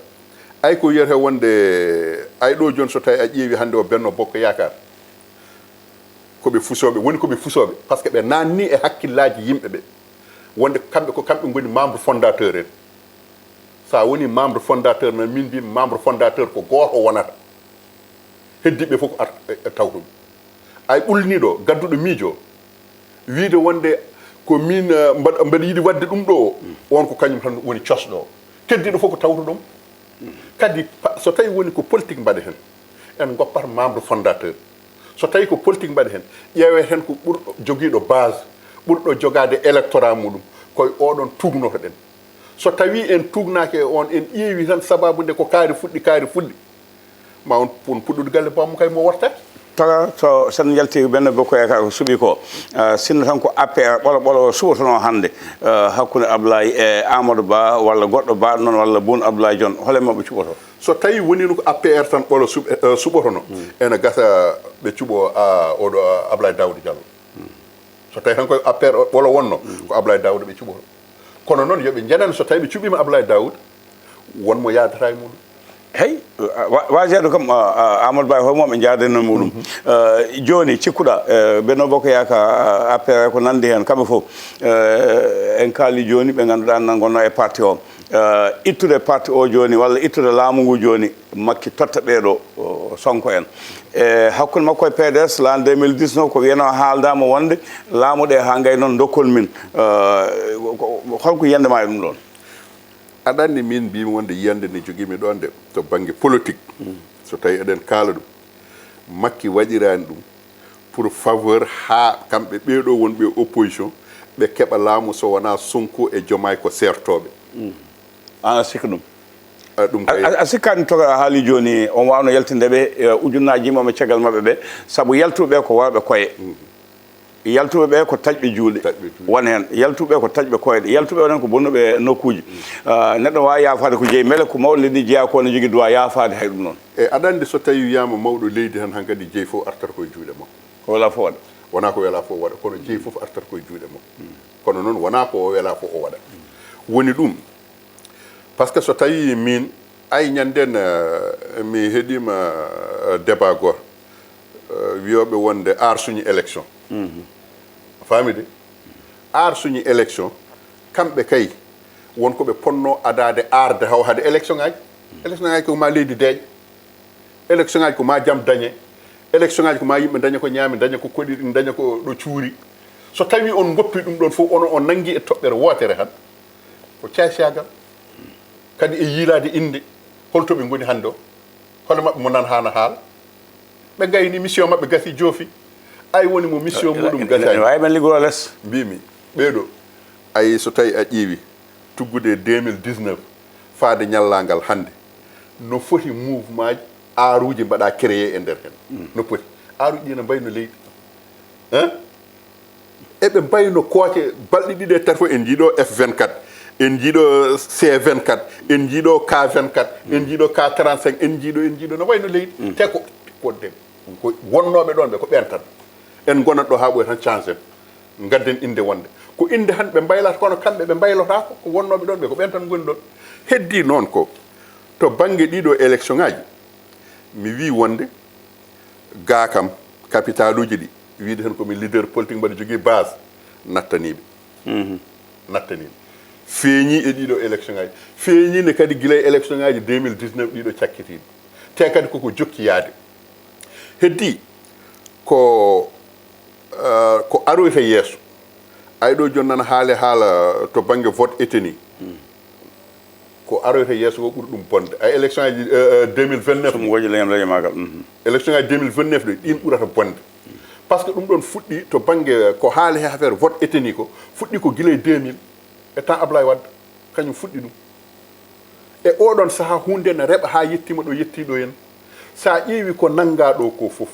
ay ko wiyetee wonde, ay ɗo jooni so tawi a ƴeewi hannde o Benno Bokk Yaakaar, ko ɓe fusooɓe, woni ko ɓe fusooɓe, parce que ɓe naanni e hakkillaaji yimɓe ɓe, wonde kamɓe ko kamɓe ngoni membre fondateur en. So a woni membre fondateur, no min mbi membre fondateur ko gooto wonata. Heddiiɓe fof ko ar- e- e tawtuɓe. Ay ɓulniiɗo, gadduɗo miijo, wiide wonde ko min, eh, mbaɗ- mbaɗa yiɗi waɗde ɗum ɗo, on ko kañum tan woni cosɗo. Keddiiɗo fof ko tawtuɗo mo. Kadi pa- so tawi woni ko politique mbaɗa heen, en ngoppat membre fondateur. So tawi ko politique mbaɗa heen, ƴeewee heen ko ɓurɗo jogiiɗo base, ɓurɗo jogaade électorat muɗum, koye oɗon tuugnotoɗen. So tawi en tuugnaaki e on, en ƴeewi tan sababu nde ko kaari fuɗɗi, kaari fuɗɗi, ma on, on puɗɗude galle bamum kay mo wartaaki. Taga, so sen njalti Benno Bokk Yaakaar ko suɓi ko, eh, sinno tan ko A P R ɓolo ɓolo o suɓotono hannde, eh, hakkunde Ablaye e Amadou Ba walla goɗɗo ba noon walla Boun Abdallah Dionne, hole maɓɓe cuɓoto? So tawi wonino ko A P R tan ɓolo suɓ- eh, suɓotono, ena gasa ɓe cuɓo, ah, oɗo, ah, Ablaye Daouda Diallo. So tawi tan koye A P R ɓolo wonno, ko Ablaye Daouda ɓe cuɓoto. Kono noon yo ɓe njenan so tawi ɓe cuɓiima Ablaye Daouda, won mo yaadata e muɗum. Hey, wa- waajeeɗo kam, ah, ah, Amadou Ba e hoore mum ɓe njaadani e muɗum. Eh, jooni cikkuɗa, eh, Benno Bokk Yaakaar, ah, A P R ko nanndi heen, kamɓe fof, eh, en kaali jooni ɓe ngannduɗaa nan ngonno e parti o. Eh, ittude parti o jooni walla ittude laamu ngu jooni, Makki totta ɓeeɗo, o, Sonko en. E hakkunde makko e P D S, l'an deux mille dix-neuf, ko wiyanoo haaldaama wonde laamu ɗe haa ngay noon ndokkol min. Eh, ko- ko- holko yiyande ma e ɗum ɗoon? Aɗa anndi min mbimi wonde yiyande nde jogiimi ɗoon nde to bannge politique. So tawi eɗen kaala ɗum, Makki waɗiraani ɗum pour faveur haa kamɓe ɓeeɗo wonɓe e opposition ɓe keɓa laamu so wonaa Sonko e Diomaye ko seertooɓe. Aan a sikka ɗum? A, ɗum A, kay a, a sikkaani to a haali jooni, on waawno yaltinde ɓe, e ujunnaaji yimɓe maɓɓe caggal maɓɓe ɓe, sabu yaltuɓe ko worɓe koye. Yaltuɓe ɓe ko taƴɓe juuɗe. Taƴɓe juuɗe. Won heen. Yaltuɓe ko taƴɓe koyɗe. Yaltuɓe won heen ko bonnuɓe nokkuuji. Ah, neɗɗo waawi yaafaade ko jeyi, mbele ko mawɗo leydi jeyaa ko ne jogii droit yaafaade hay ɗum noon. E aɗa anndi so tawi wiyaama mawɗo leydi tan hankadi jeyi fof artata koye juuɗe makko. Ko wela fof waɗa. Wonaa ko wela fof waɗa, kono jeyi fof artata koye juuɗe makko. Kono noon wonaa ko o wela fof o waɗa. Woni ɗum, parce que so tawi min, ay ñanden, eh, mi heɗima, eh, débat gor, eh, wiyoɓe wonde ar suñu élection. Faami de? Ar suñu élection, kamɓe kay, won ko ɓe ponno adade arde haw hade élection ngaji. Élection ngaji ko ma leydi deeƴa. Élection ngaji ko ma jam dañe. Élection ngaji ko ma yimɓe daña ko ñaami, daña ko koɗiri, daña ko ɗo cuuri. So tawi on goppi ɗum ɗon fof, onon on nangi e toɓɓere wootere tan, ko caysiyagal. Kadi e yiilaade innde, holto ɓe ngoni hannde o? Hono maɓɓe mo nan haana haala? Ɓe ngayni, mission maɓɓe gasi, joofi. Ay woni mo mission muɗum gasaani. Waawi men liggoro les. Mbimi, ɓeeɗo, ay so tawi a ƴeewi, tuggude e deux mille dix-neuf faade ñallaangal hannde, no foti mouvement ji Aaruuji mbaɗa créé e nder heen. No poti. Aaruuji ɗi no mbayno leydi. Hein? Eɓe mbayno kooce balɗe ɗiɗi e tati fof, en njiiɗo F vingt-quatre, en njiiɗo C vingt-quatre, en njiiɗo K vingt-quatre, en njiiɗo K trente-cinq, en njiiɗo, en njiiɗo no wayno leydi. Te ko, ko de, ko wonnooɓe ɗoon ɓe, ko ɓeen tan. En ngonat ɗo haa ɓooya tan, change en. Ngadden innde wonde. Ko innde tan ɓe mbaylata, kono kamɓe ɓe mbaylotaako, ko wonnooɓe ɗoon ɓe, ko ɓeen tan ngoni ɗoon. Heddii noon ko, to bannge ɗiɗo élection ngaaji, mi wii wonde, gaa kam, capitaluuji ɗi, wiide tan ko mi leader politique mbaɗa jogii base, nattaniiɓe. Nattaniiɓe. Feeñii e ɗiɗo élection ngaaji. Feeñii ne kadi gila e élection ngaaji deux mille dix-neuf ɗiɗo cakkitiiɗi. Te kadi koko jokki yaade. Heddii ko, eh, ko aroyta yeeso. Ay ɗo jooni nana haale haala to bannge vote et tenue. Ko aroyta yeeso ko ɓuri ɗum bonde. Ay élection aji, eh, eh, deux mille vingt-neuf. Ɗum woji leñol leñol maagal. Mhm. Élection aji deux mille vingt-neuf ɗo, ɗin ɓurata bonde. Par ce que ɗum ɗoon fuɗɗi to bannge ko haali he affaire vote et tenue ko, fuɗɗi ko gila e deux mille, e temps Ablaye Wade, kañum fuɗɗi ɗum. E oɗon sahaa, huunde ne reɓa haa yettiima ɗo yettii ɗo en. So a ƴeewi ko nanngaa ɗo ko fof,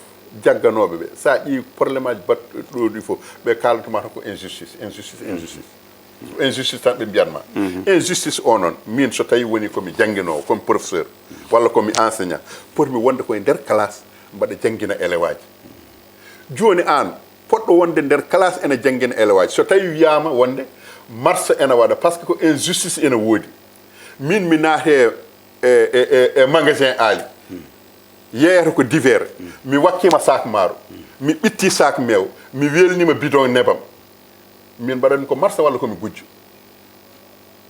jagganooɓe ɓe, so a ƴeewi problème aji baɗɗo ɗi fof, ɓe kaalatuma tan ko injustice, injustice, injustice. Injustice tan ɓe mbiyatma. Injustice o noon, min so tawi woni ko mi jannginoowo, ko mi professeur, walla ko mi enseignant, potmi wonde koye nder classe, mbaɗa janngina élève aji. Jooni aan, poɗɗo wonde nder classe ena janngina élève aji, so tawi wiyaama wonde marche ena waɗa, par ce que ko injustice ena woodi. Min mi naate e, e, e, e magasin Aali, yeeyata ko divers, mi wakkiima sac maaro, mi ɓitti sac meew, mi welniima bidon nebam. Min mbaɗanmi ko marche walla ko mi gujjo?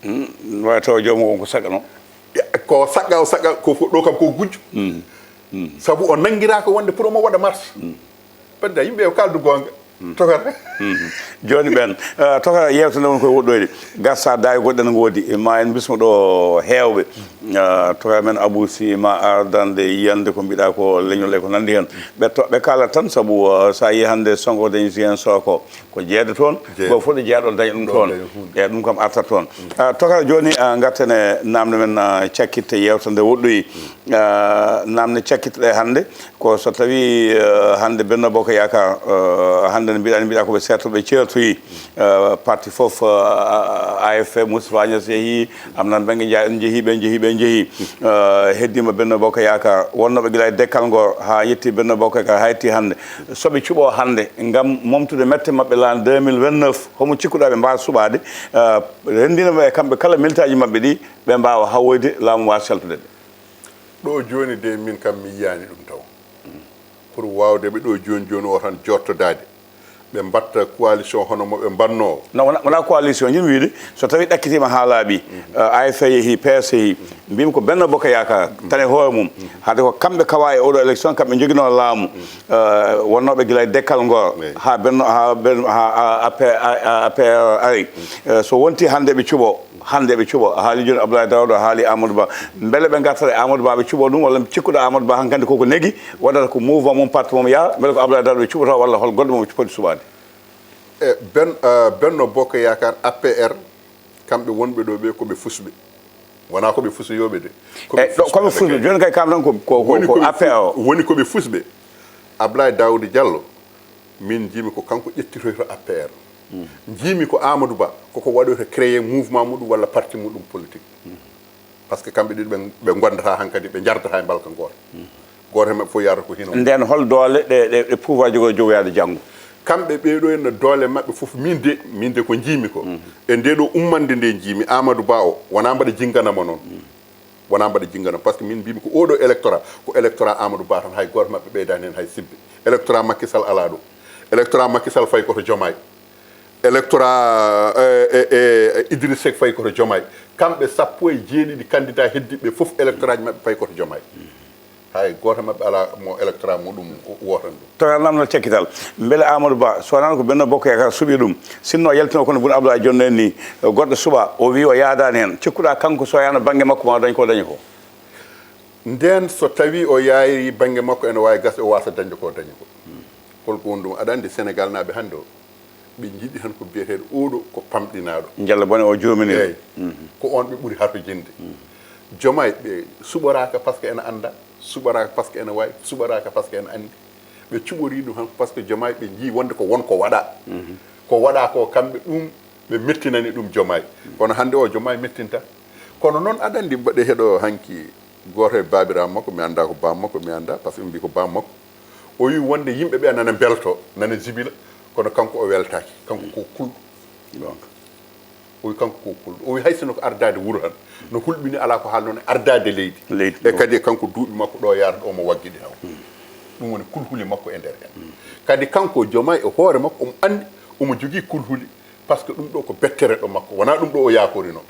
Hmm, wawi tawa joomum on ko saqqano. Ya, ko saqqaa o saqqaa, ko fof ɗo kam ko gujjo. Hmm. Hmm. Sabu o nanngiraaka wonde pour omo waɗa marche. Hmm. Fedde yimɓe yo kaaldu goonga. Hmm. Tokara. Hmm. Jooni ɓen, eh, tokara yewtere nde woni koye woɗɗoyde. Gasa daay goɗɗe ne ngoodi. Ma en bismo ɗo heewɓe. Eh, tokara men Abou Sy ma ardande yiyande ko mbiɗa ko leñol e ko nanndi heen. Ɓe to-, ɓe kaalat tan sabu, eh, so a yii hannde Sonko dañi Ziguinchor ko. Ko jeeyde toon, jeeyde. Gooto fof ɗo jeyaɗo daña ɗum toon. Daña huunde. Eeyi, ɗum kam artat toon. Mm. Ah, tokara jooni, ah, ngarten e naamne men, ah, cakkitte yewtere nde woɗɗoyi. Mm. Ah, naamne cakkitte ɗe hannde, ko so tawi, ah, hannde Benno Bokk Yaakaar, ah, hannde no mbiɗa, mbiɗa ko ɓe seertoɓe ceertoyi. Ah, parti fof, ah, A F P, Moustapha Niasse yehi, Abdoulaye Mbengue Ndiaye, en njehi, ɓe njehi, ɓe njehi. Eh, heddiima Benno Bokk Yaakaar, wonnooɓe gila e dekkal ngol haa yetti Benno Bokk Yaakaar, haa yetti hannde. So ɓe cuɓoo hannde ngam momtude mette maɓɓe lan deux mille vingt-neuf, homo cikkuɗaa ɓe mbaawa suɓaade, eh, renndina ɓe kamɓe kala militaaji maɓɓe ɗi, ɓe mbaawa hawoyde, laamu waawa seltude ɓe? Ɗo jooni de, min kam mi yiyaani ɗum taw. Pour waawde ɓe ɗo jooni jooni o tan jooɗtodaade, ɓe mbatta coalition hono mo ɓe mbanno. Non, wona, wona coalition, jiɗmi wiide, so tawi ɗakkitiima haa laaɓi, eh, A F P yehi, P S yehi, mbimi ko Benno Bokk Yaakaar tan e hoore mum, haade ko kamɓe kawa e oɗo élection, kamɓe njoginoo laamu, eh, wonnooɓe gila e dekkal ngol, haa Benno, haa Benno, haa, haa A P R, A P R ari. Eh, so wonti hannde ɓe cuɓoo, hannde ɓe cuɓoo, a haali jooni Abdoulaye Daouda, a haali Amadou Ba. Mbele ɓe ngartat e Amadou Ba, ɓe cuɓoo ɗum, walla cikkuɗo Amadou Ba hankadi koko negi, waɗata ko mouvement mum, parti mum yaha, mbele ko Abdoulaye Daouda ɓe cuɓata, walla hol goɗɗo mo ɓe poti suɓaade? E ben-, eh, Benno Bokk Yaakaar, A P R, kamɓe wonɓe ɗo ɓe, ko ɓe fusɓe. Wonaa ko ɓe fusoyooɓe de. Ko ɓe fusɓe. E, ɗo, ko ɓe fusɓe. Jooni kay, kamɗon ko, ko, ko, ko A P R o. Woni ko ɓe fusɓe. Abdoulaye Daouda Diallo, min njiimi ko kanko ƴettitoyta A P R. Mm. Njiimi ko Amadou Ba, koko waɗoyta créer mouvement muɗum walla parti muɗum politique. Mm. Par ce que kamɓe ɗiɗo ɓe, ɓe ngondataa hankadi, ɓe njardataa e mbalka gooto. Mm. Gooto e maɓɓe fof yaarata ko hino. Nden hol doole ɗe, ɗe, ɗe pouvoir jogoo jogoyaade janngo? Kamɓe ɓee ɗo henna doole maɓɓe fof, min de, min de ko njiimi ko. Mm. E ndee ɗo ummande nde njiimi, Amadou Ba o, wonaa mbaɗa jinngana mo noon. Mm. Wonaa mbaɗa jinngana, par ce que min mbimi ko oɗo électorat, ko électorat Amadou Ba tan, hay gooto maɓɓe ɓeydaani heen hay sibbe. Électorat Macky Sall alaa ɗo. Électorat Macky Sall fayi ko to Diomaye. Électorat, eh, eh, eh, Idriss Seck fayi ko to Diomaye. Kamɓe sappo e jeeɗiɗi candidat heddiiɓe fof, électorat ji maɓɓe fayi ko to Diomaye. Hay gooto maɓɓe alaa mo électorat muɗum wootan ɗum. Tawa namdal cakkital. Mbele Amadou Ba, so wonano ko Benno Bokk Yaakaar suɓi ɗum, sinno yaltino kono Boun Abdallah jonno en ni, goɗɗo suɓa, o wi o yaadaani heen, cikkuɗa kanko so yaano bannge makko ma o dañ ko dañi ko? Nden so tawi o yaari bannge makko, ene waawi gasde o waasa dañde ko dañi ko. Holko woni ɗum? Aɗa anndi Sénégal naaɓe hannde o, ɓe njiɗi tan ko biyeteeɗo oɗo ko pamɗinaaɗo. Njalla bone o joomini. Eey. Mhm. Ko on ɓe ɓuri hartojinde. Mhm. Jomaay ɓe suɓoraaka parce que ena annda, suɓoraaka parce que ena waawi, suɓoraaka parce que ena anndi. Ɓe cuɓorii ɗum han parce que Jomaay ɓe njii wonde ko won ko waɗa. Ko waɗa ko kamɓe ɗum ɓe mettinani ɗum Jomaay. Kono hannde o Jomaay mettinta. Kono noon aɗa anndi mbaɗe heɗo hanki gooto e baabiraaɓe makko, mi annda ko baam makko, mi annda parce que ɓe mbii ko baam makko. O wi wonde yimɓe ɓe nana mbelto, nana jibila, kono kanko o weltaaki, kanko ko kulɗo. Donc, o wi kanko ko kulɗo. O wi hay sinno ko ardaade wuro tan, no hulɓini alaa ko haalnoo e ardaade leydi. Leydi, e kadi e kanko duuɓi makko ɗo yaara ɗo omo waggiɗi taw. Ɗum woni kulhuli makko e nder en. Kadi kanko Jomaay e hoore makko omo anndi omo jogii kulhuli, parce que ɗum ɗo ko bettere ɗo makko, wonaa ɗum ɗo o yaakorinoo.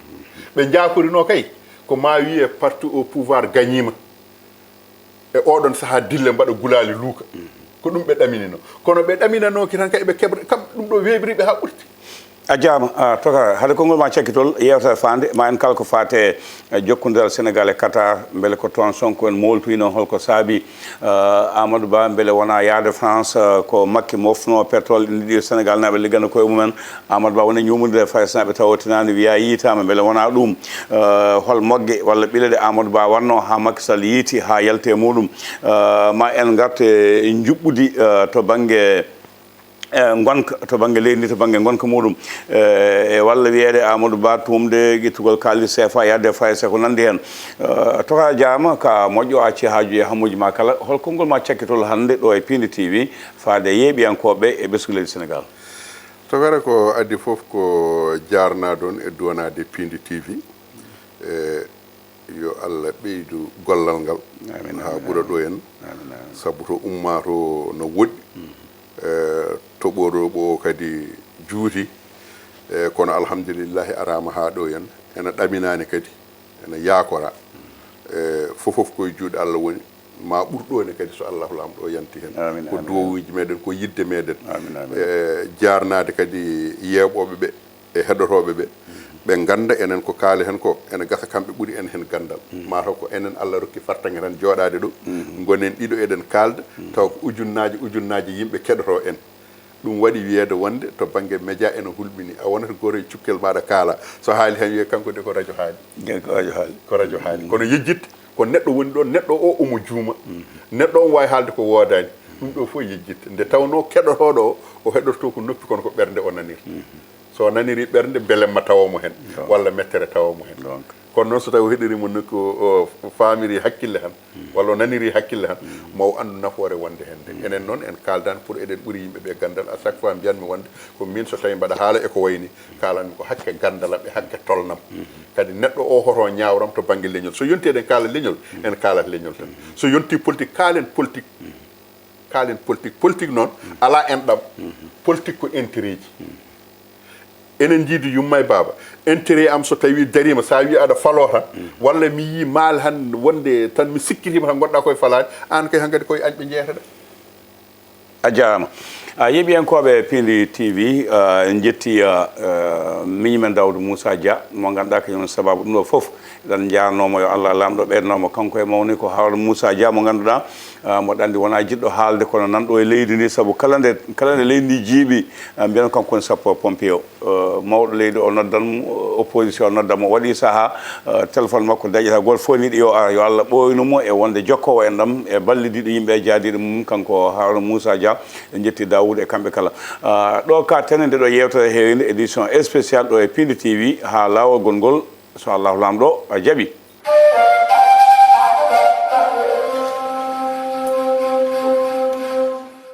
Ɓe njaakorinoo kay ko ma wiye parti au pouvoir gagnima. E oɗon sahaa dille mbaɗa gulaali luuka. Ko ɗum ɓe ɗaminino. Kono ɓe ɗaminanooki tan kay ɓe keɓra kam ɗum ɗo weeɓri ɓe haa ɓurti. A jaama, a toka hade konngol ma cakkitol yewtere faande ma en kala ko faate e jokkondiral Sénégal e Qatar, mbele ko toon Sonko en mooltoyno holko saabi, eh, Amadou Ba mbele wona yaade France, eh, ko Macky mofno pétrole ina ɗiɗi Sénégal naaɓe liggana koye mumen. Amadou Ba woni ñuumunde Faysnaaɓe tawa o tinaani wiya yiitaama mbele wonaa ɗum. Eh, hol mogge walla ɓile ɗe Amadou Ba waɗno haa Macky Sall yiiti haa yalti e muɗum? Eh, ma en ngart e njuɓɓudi, eh, to bannge, eh, ngonka, to bannge leydi ndi, to bannge ngonka muɗum. Eh, e walla wiyeede Amadou Ba tuumde ƴettugol kaalis C F A yahde Faysnaaɓe ko nanndi heen. Eh, toka jaama ka moƴƴo acci haajuji e hamuuji ma kala. Hol konngol ma cakkitol hannde ɗo e Piindi T V faade yeeɓiyankooɓe e ɓesngu leydi Sénégal? Tokara ko addi fof ko jaarnaade on e duwanaade Piindi T V. E yo Allah ɓeydu gollal ngal. Amin, haa amin, ɓura amin. Ɗo en. Amin, amin. Sabu to ummaa to no woɗɗi. E toɓorooɓo o kadi juuti. E kono alhamdulillahi araama haa ɗo en. Ena ɗaminaani kadi. Ena yaakora. E fof fof koye juuɗe Allah woni. Ma ɓur ɗo ne kadi so Allahu Laamɗo o yanti heen. Amin, ko amin, duwawuuji meɗen, ko yidde meɗen. Amin, amin. E jaarnaade kadi yeeɓooɓe ɓe e heɗotooɓe ɓe. Ɓe ngannda enen ko kaale heen ko ene gasa kamɓe ɓuri en heen ganndal. Mataw ko enen Allah rokki fartaŋŋe tan jooɗaade ɗo. Ngonen ɗiɗo eɗen kaalda, taw ko ujunnaaje ujunnaaje yimɓe keɗotoo en. Ɗum waɗi wiyeede wonde to bannge média ene hulɓini. A wonata gooto e cukkel maaɗa kaala. So haali heen wiyee kanko de ko rajo haali. De ko rajo haali. Ko rajo haali. Kono yejjitta ko neɗɗo woni ɗoon, neɗɗo o omo juuma. Neɗɗo o waawi haalde ko woodaani. Ɗum ɗo fof yejjitta. Nde tawnoo keɗotooɗo o, o heɗoto ko noppi kono ko ɓernde o nanir. So o nanirii ɓernde, belemma tawa mo heen, walla mettere tawa mo heen. Donc. Kono noon so tawi o heɗirii mo nokku, o faamirii hakkille tan, walla o nanirii hakkille tan, mo o anndu nafoore wonde heen nde. Enen noon en kaaldaani pour eɗen ɓuri yimɓe ɓe ganndal. À chaque fois mbiyanmi wonde ko miin so tawi mbaɗa haala e ko wayni, kaalanmi ko hakke ganndal am e hakke tolnam. Kadi neɗɗo o hoto ñaawram to bannge leñol. So yonti eɗen kaala leñol, en kaalat leñol tan. So yonti politique, kaalen politique. Kaalen politique. Politique noon, alaa enɗam. Politique ko intérêt ji. Enen njiidi yumma e baaba. Intérêt am so tawi dariima, so a wii aɗa faloo tan, walla mi yii maal han wonde tan mi sikkitiima tan ngonɗaa koye falaade, aan kay hankadi koye añ ɓe njeyataɗa. A jaaraama. A yeeɓiyankooɓe Piindi T V, ah, en njetti, ah, ah, miñi men Daawuda Muusa Dia, mo ngannduɗaa kañum sababu ɗum ɗo fof. Eɗen njaarnoo mo, yo Allah Laamɗo ɓeydanoo mo. Kanko e mawni ko Harouna Moussa Dia mo ngannduɗaa, ah, mboɗo anndi wonaa jiɗɗo haalde, kono nanɗo e leydi ndi, sabu kala nde, kala nde leydi ndi jiiɓi, ah, mbiyen kanko woni sappo pompier o. Eh, mawɗo leydi o noddan mo, opposition o noddan mo. Waɗi sahaa, eh, téléphone makko daƴata, gooto fof niiɗi yo ar, yo Allah ɓooynu mo e wonde jokkoowo en ɗam e ballidiiɗo yimɓe e jaadiiɗo mum, kanko Harouna Moussa Dia. En njetti Daoud e kamɓe kala. Ah, ɗo ka tene nde ɗo yeewtere heewinde édition spécial ɗo e Piindi T V haa laawol gongol, so Allahu Laamɗo jaɓi.